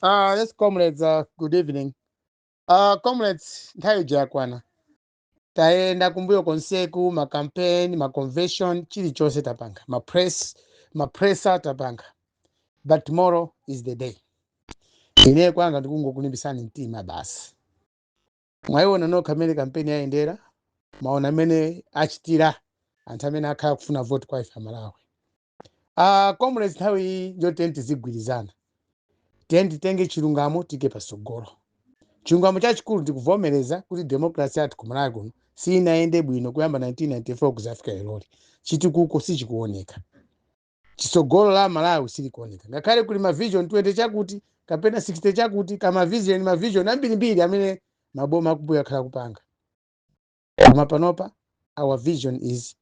Yes, comrades, good evening. Comrades, nthawi ija yakwana. Tayenda kumbuyo konseku, ma campaign, ma convention, chilichonse tapanga. Ma press, ma presser tapanga. But tomorrow is the day. Ine kwanga ndikungokulimbisani mtima basi. Mwayiona nokha amene kampeni yayendera, maona amene achitira anthu amene akhala kufuna vote kwa ife Amalawi. Comrades, nthawi iyi njoti tizigwirizana. Tiye titenge chilungamo tike pasogolo. Chilungamo chachikulu ndikuvomereza kuti democracy yathu kumalawi kuno sinayende bwino kuyamba 1994 kuzafika leroli. Chitukuko sichikuoneka, chisogolo la Malawi silikuoneka, ngakhale kuli ma vision 20 chakuti kapena 60 chakuti kama vision, ma vision ambirimbiri amene maboma akumbuyo akhala kupanga. Koma panopa our vision is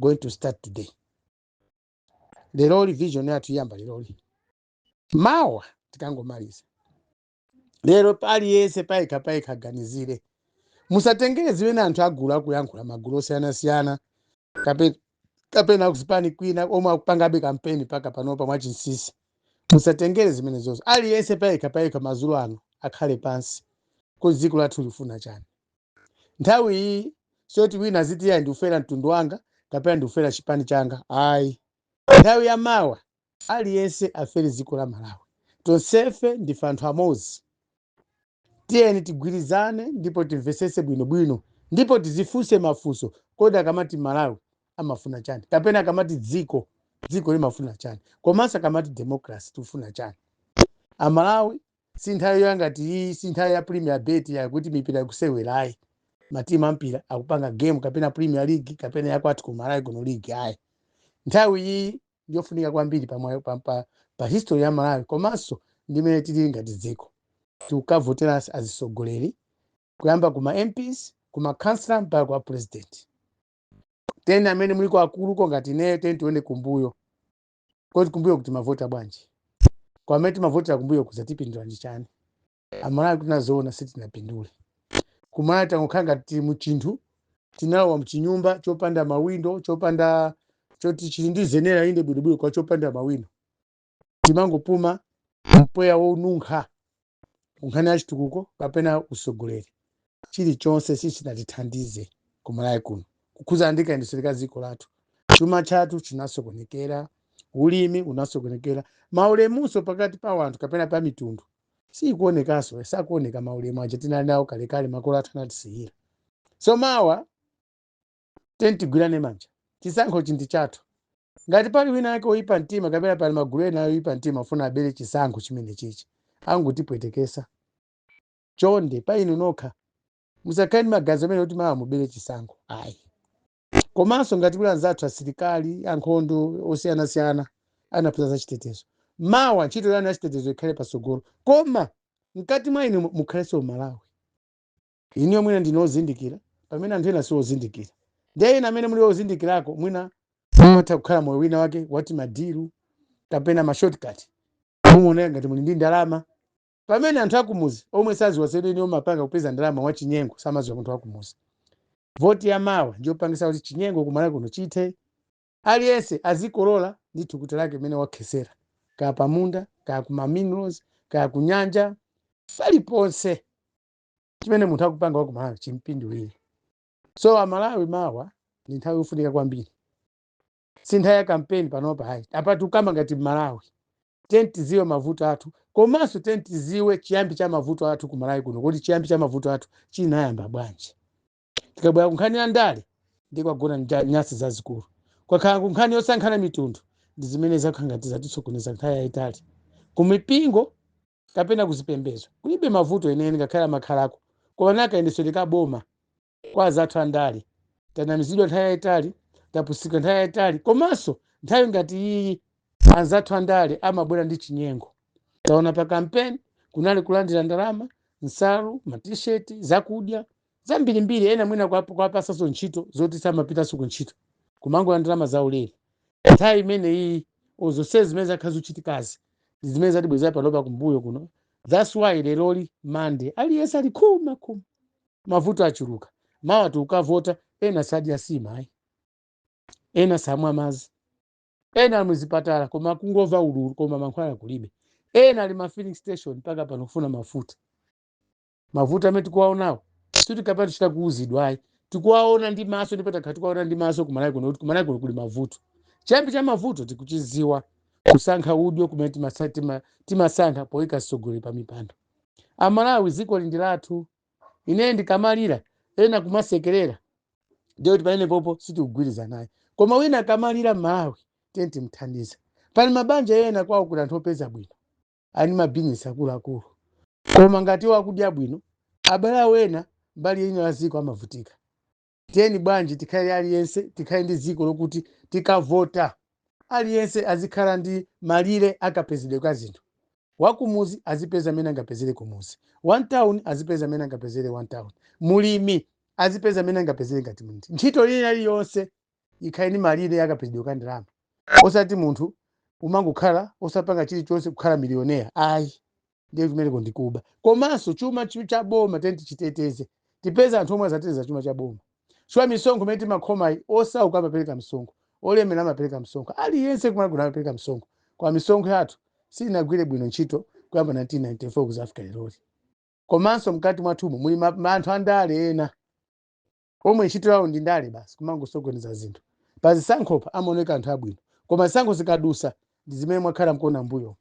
going to start today. Leroli vision yathu iyamba leroli, mawa tikangomaliza lero. Paliyense payekha payekha aganizire. Musatengere zimene anthu agulu akuyankhula, magulu osiyanasiyana kapena kuzipani kwina omwe akupangabe kampeni paka panopa mwachinsinsi. Musatengere zimene zonse. Aliyense payekha payekha madzulo ano akhale pansi kuti dziko lathu lifuna chani. Nthawi iyi soti wina aziti ya ndikufera mtundu wanga kapena ndikufera chipani changa, ayi. Nthawi ya mawa aliyense afere dziko la Malawi. Tonsefe ndife anthu amodzi. Tiyeni tigwirizane ndipo timvesese bwinobwino ndipo tizifunse mafunso: kodi akamati Malawi amafuna chani? Kapena akamati dziko, dziko limafuna chani? Komanso akamati democracy tikufuna chani? Amalawi, si nthawi yangati iyi, si nthawi ya Premier Bet yakuti mipira ikusewerayi, matimu ampira akupanga game, kapena Premier League, kapena yakwathu ku Malawi kuno league, ayi. Nthawi iyi ndiyofunika kwambiri pa history ya Malawi komanso ndimene tili ngati dziko. Tikukavotera azisogoleri kuyamba kuma MPs, kuma councillor, mpaka kwa president. Teni amene muliko akuluko ngati ineyo, teni tione kumbuyo koti kumbuyo kuti mavota bwanji. Kwa amene timavotera kumbuyo kuzatipindula ndi chani? Amalawi, tinazoona sitinapindule. Kumalawi tangokhala ngati tili muchinthu, tinalowa mchinyumba chopanda mawindo, chopanda choti chili ndi zenera inde bwinobwino kwa chopanda mawindo, timangopuma mpweya wonunkha. Kunkhani ya chitukuko kapena usogoleri, chilichonse sichinatithandize kumalawi kuno kukhuzana ndi kayendetsedwe ka dziko lathu. Chuma chathu chinasokonekera, ulimi unasokonekera, maulemunso pakati pa wanthu kapena pa mitundu sikuonekanso, sakuoneka maulemu aja tinali nawo kalekale, makolo athu anatisiyira. So mawa teni tigwirane manja. Chisankho chindi chathu. Ngati pali wina ake oyipa mtima kapena pali magulu ena oyipa mtima afuna abere chisankho chimene chichi, angotipwetekesa. Chonde, pa inu nokha musakhale ndi magazi amene kuti mawa mubere chisankho, ayi. Komanso ngati kuli anzathu asilikali ankhondo osiyanasiyana anaphunzira za chitetezo, mawa ntchito yanu ya chitetezo ikhale patsogolo, koma mkati mwa inu mukhalenso Malawi. Inuyo mwina ndinu ozindikira pamene anthu ena siozindikira. Ndiye ena amene muli ozindikirako mwina mumatha kukhala moyo wina wake wati ma deal kapena ma shortcut, mumaoneka ngati muli ndi ndalama pamene anthu akumuzi omwe saziwa zedi omapanga kupeza ndalama wachinyengo samaziwa. Munthu wakumuzi, voti ya mawa ndiyopangisa kuti chinyengo kumalawi kuno chithe. Aliyense azikolola ndi thukuta lake limene wakhesera, kaya pamunda, kaya kuma minerals, kaya kunyanja, paliponse chimene munthu akupanga wakumalawi chimpindulire. So Amalawi, mawa ndi nthawi yofunika kwambiri. Si nthawi ya kampeni panopa, hayi. Apa tikukamba ngati Mmalawi. Tiyeni tiziwe mavuto athu, komanso tiyeni tiziwe chiyambi cha mavuto athu kumalawi kuno, kuti chiyambi cha mavuto athu chinayamba bwanji. Tikabwera kunkhani ya ndale, ndi kwagona nyasi zazikulu. Kwakhala kunkhani yosankhana mitundu, ndi zimene zakhala ngati zatitsokoneza nthawi yayitali. Kumipingo kapena kuzipembedzo kulibe mavuto enene, ngakhale amakhalako, koma nakayendetsedwe ka boma kwa azathu andale, tanamizidwa nthawi yayitali, tapusika nthawi yayitali. Komanso nthawi ngati iyi anzathu andale amabwera ndi chinyengo. Taona pa kampeni kunali kulandira ndalama, nsalu, matisheti, zakudya zambirimbiri. Ena mwina kwapasanso ntchito zoti samapitanso ku ntchito, kumangola ndalama zaulere. Nthawi imene iyi zonse zimene zakhala zikuchitikazi ndi zimene zatibwezera panopa kumbuyo kuno. That's why leroli Mande aliyense ali khuma khuma, mavuto achuluka. Mawa tikukavota, ena sadya sima ayi, ena samwa mazi, ena ali muzipatala koma kungomva ululu, koma mankhwala kulibe. Ena ali ma filling station mpaka pano kufuna mafuta. Mavuto amene tikuwaonawo sitikapena tichita kuuzidwa ayi, tikuwaona ndi maso, ndipo takhala tikuwaona ndi maso kumalawi kuno kuti kumalawi kuno kuli mavuto. Chiyambi cha mavuto tikuchiziwa, kusankha udyo kumene timasankha poyika mtsogoleri pa mipando. Amalawi, dziko ndi lathu. Ine ndikamalira, ena kumasekerera, ndiye kuti pamene popo sitikugwirizana naye. Koma wina akamalira Mmalawi, tiye timuthandize. Pali mabanja ena kwawo kuti anthu opeza bwino, ali mabizinesi akuluakulu, koma ngati iwo akudya bwino, abale awo ena mbali ina ya dziko amavutika. Tiyeni bwanji tikhale aliyense tikhale ndi dziko lokuti tikavota aliyense azikhala ndi malire akapezedwe ka zinthu. Wakumuzi azipeza amene angapezere kumuzi, one town azipeza amene angapezere one town, mulimi azipeza amene angapezere ngati munthu. Ntchito ina iliyonse ikhale ndi malire akapezedwe ka ndalama, osati munthu umangokhala osapanga chilichonse kukhala millionaire, ayi. Ndiye kumeneko ndikuba. Komanso chuma cha boma tiyeni tichiteteze, tipeze anthu omwe azateteza chuma cha boma. Chifukwa misonkho imene timakhomayi, osauka amapereka msonkho, olemera amapereka msonkho, aliyense kumene kuno amapereka msonkho. Kwa misonkho yathu sinagwire bwino ntchito kuyamba 1994 kuzafika leroli. Komanso mkati mwathumu muli anthu andale ena omwe ntchito yawo ndi ndale basi, kumangosokoneza zinthu. Pa zisankhopa amaoneka anthu abwino, koma zisankho zikadusa ndi zimene mwakhala mkuona mbuyo.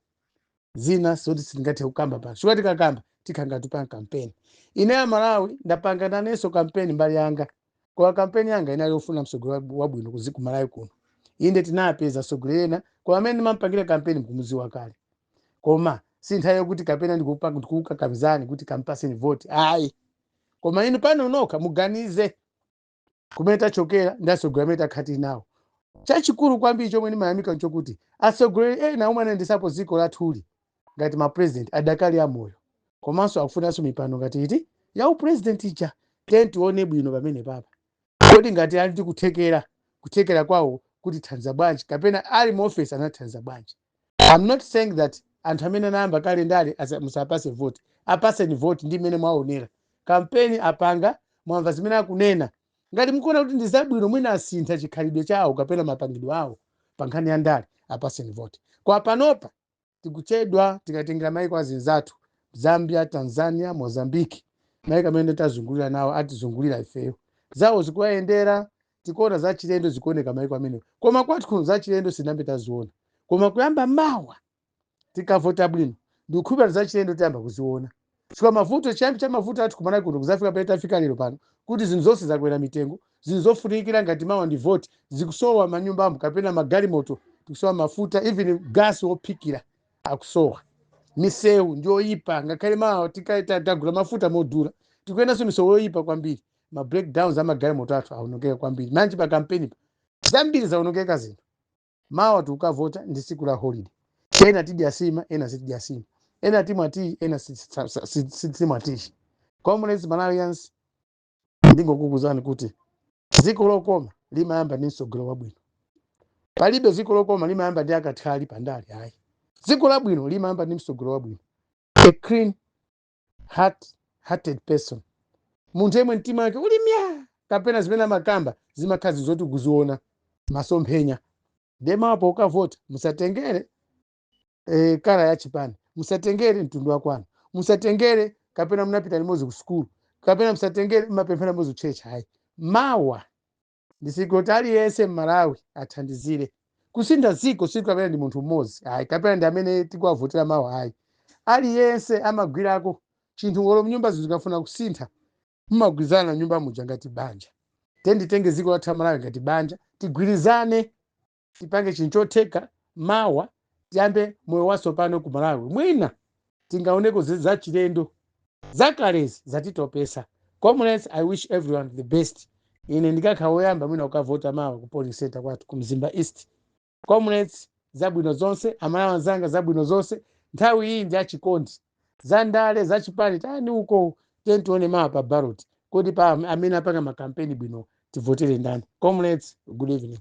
Zina zoti sitingathe kukamba pano, chifukwa tikakamba tikhala ngati tipanga kampeni. Ine ya Malawi ndapanga nanenso kampeni mbali yanga, koma kampeni yanga inali yofuna mtsogoleri wabwino ku Malawi kuno. Inde, tinapeza atsogoleri ena, koma amene ndimampangira kampeni mkumuziwa kale. Koma si nthawi yokuti kapena ndikukakamizani kuti kampaseni voti, ayi. Koma inu pano nokha muganize kumene tachokera ndi atsogoleri amene takhala tili nawo. Chachikulu kwambiri chomwe ndimayamika nchokuti atsogoleri ena omwe anayendesapo dziko lathuli ngati ma president adakali amoyo, komanso akufunanso mipando ngati iti ya upresident ija. Tiye tione bwino pamene papa, kodi ngati ali ndi kuthekera, kuthekera kwawo kuti thandiza bwanji, kapena ali mu office anathandiza bwanji? I'm not saying that anthu amene anayamba kale ndale musapase vote. Apaseni vote ndi mmene mwaonera kampeni apanga, mwamva zimene akunena. Ngati mukuona kuti ndi zabwino, mwina asintha chikhalidwe chawo kapena mapangidwe awo pa nkhani ya ndale, apaseni vote. Kwa panopa tikuchedwa tikatengera maiko azinzathu, Zambia, Tanzania, Mozambique, maiko amene tazungulira nawo, atizungulira ifeyo, zawo zikuwayendera. Tikuona zachilendo zikuoneka maiko amenewo, koma kwathu kuno zachilendo sinambe taziona. Koma kuyamba mawa tikavota bwino, ndikukhulupirira zachilendo tiyamba kuziona, chifukwa mavuto, chiyambi cha mavuto athu kumalawi kuno kuzafika pamene tafika lero pano, kuti zinthu zonse zakwera mitengo, zinthu zofunikira ngati mawa ndi voti zikusowa manyumbamo, kapena magalimoto tikusowa mafuta, even gasi wophikira akusowa, misewu ndiyoyipa. Ngakhale mawa tagula mafuta modula, tikuyendanso misewu yoyipa kwambiri, ma breakdowns amagalimoto athu aonongeka kwambiri. Manje pa kampeni pa zambiri zaonongeka zinthu. Mawa tikukavota, ndi tsiku la holiday. Ena tidya sima, ena sitidya sima, ena timwa tii, ena sitimwa tii. Comrades Malawians, ndingokukuzani kuti dziko lokoma limayamba ndi mtsogoleri wabwino. Palibe dziko lokoma limayamba ndi akathali pandale, ayi. Dziko labwino limayamba ndi mtsogoleri wabwino, a clean hearted person, munthu yemwe mtima wake uli mya, kapena zimene amakamba zimakhala zoti kuziona masomphenya. Ndemapo ukavota musatengere colour ya chipani, musatengere mtundu wakwanu, musatengere kapena munapita limodzi ku sukulu, kapena musatengere mumapemphera limodzi ku church, ayi. Mawa ndi tsiku kuti aliyense Mmalawi athandizire kusintha dziko. Siku kapena ndi munthu mmodzi, ayi, kapena ndi amene tikuwavotera mawa, ayi. Aliyense amagwirako chinthu. Ngolo mnyumba zinthu zikafuna kusintha, mumagwirizana nyumba muja ngati banja. Tenditenge dziko lathu la Malawi ngati banja, tigwirizane, tipange chinthu chotheka. Mawa tiyambe moyo watsopano ku Malawi, mwina tingaoneko zachilendo, zakalezi zatitopesa. Comrades, I wish everyone the best. Ine ndikakhala woyamba mwina kukavota mawa ku polling center kwathu ku Mzimba East. Comrades, zabwino zonse. Amalawi anzanga, zabwino zonse. Nthawi iyi ndi yachikondi, zandale zachipani tani uko. Tiye tione mawa pa ballot, kodi pa amene apanga makampeni bwino tivotere ndani? Comrades, good evening.